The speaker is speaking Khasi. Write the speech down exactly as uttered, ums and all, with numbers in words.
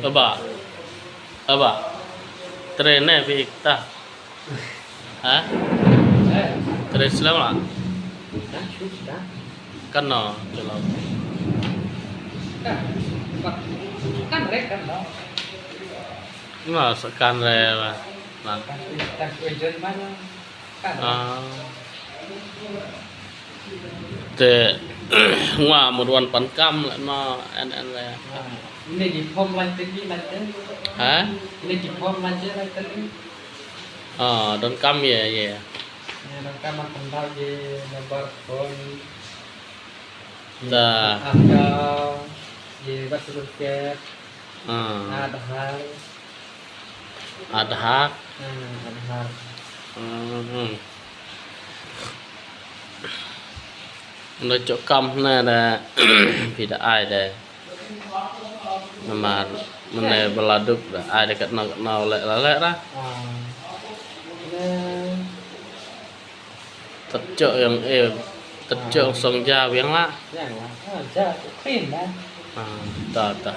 Aba. Aba. Trei ne phi ta. Ha? Trei slem la. Kan no, tu lo. Kan re kan no. Nga sa kan re ba. Kan kan jon ma. Ah. Te nga mut wan pan kam le ma en en le. Ini di form lai te ki lai te. Ha? Ini di form lai te lai te. Ah, don kam ye ye. Ini don kam ma kan da ye number phone. Ta. Angka ye birth certificate. Ah. Aadhaar. Aadhaar. Hmm, Aadhaar. Hmm. Nda chok kam ne da phi da ai da. Namar mane bala duk da ai da katno katno le la le ra. Ah. Ne. Tat chok yang eh tat chok song ja yang la. Yang la. Ah, ja. Pin da. Ah, ta ta.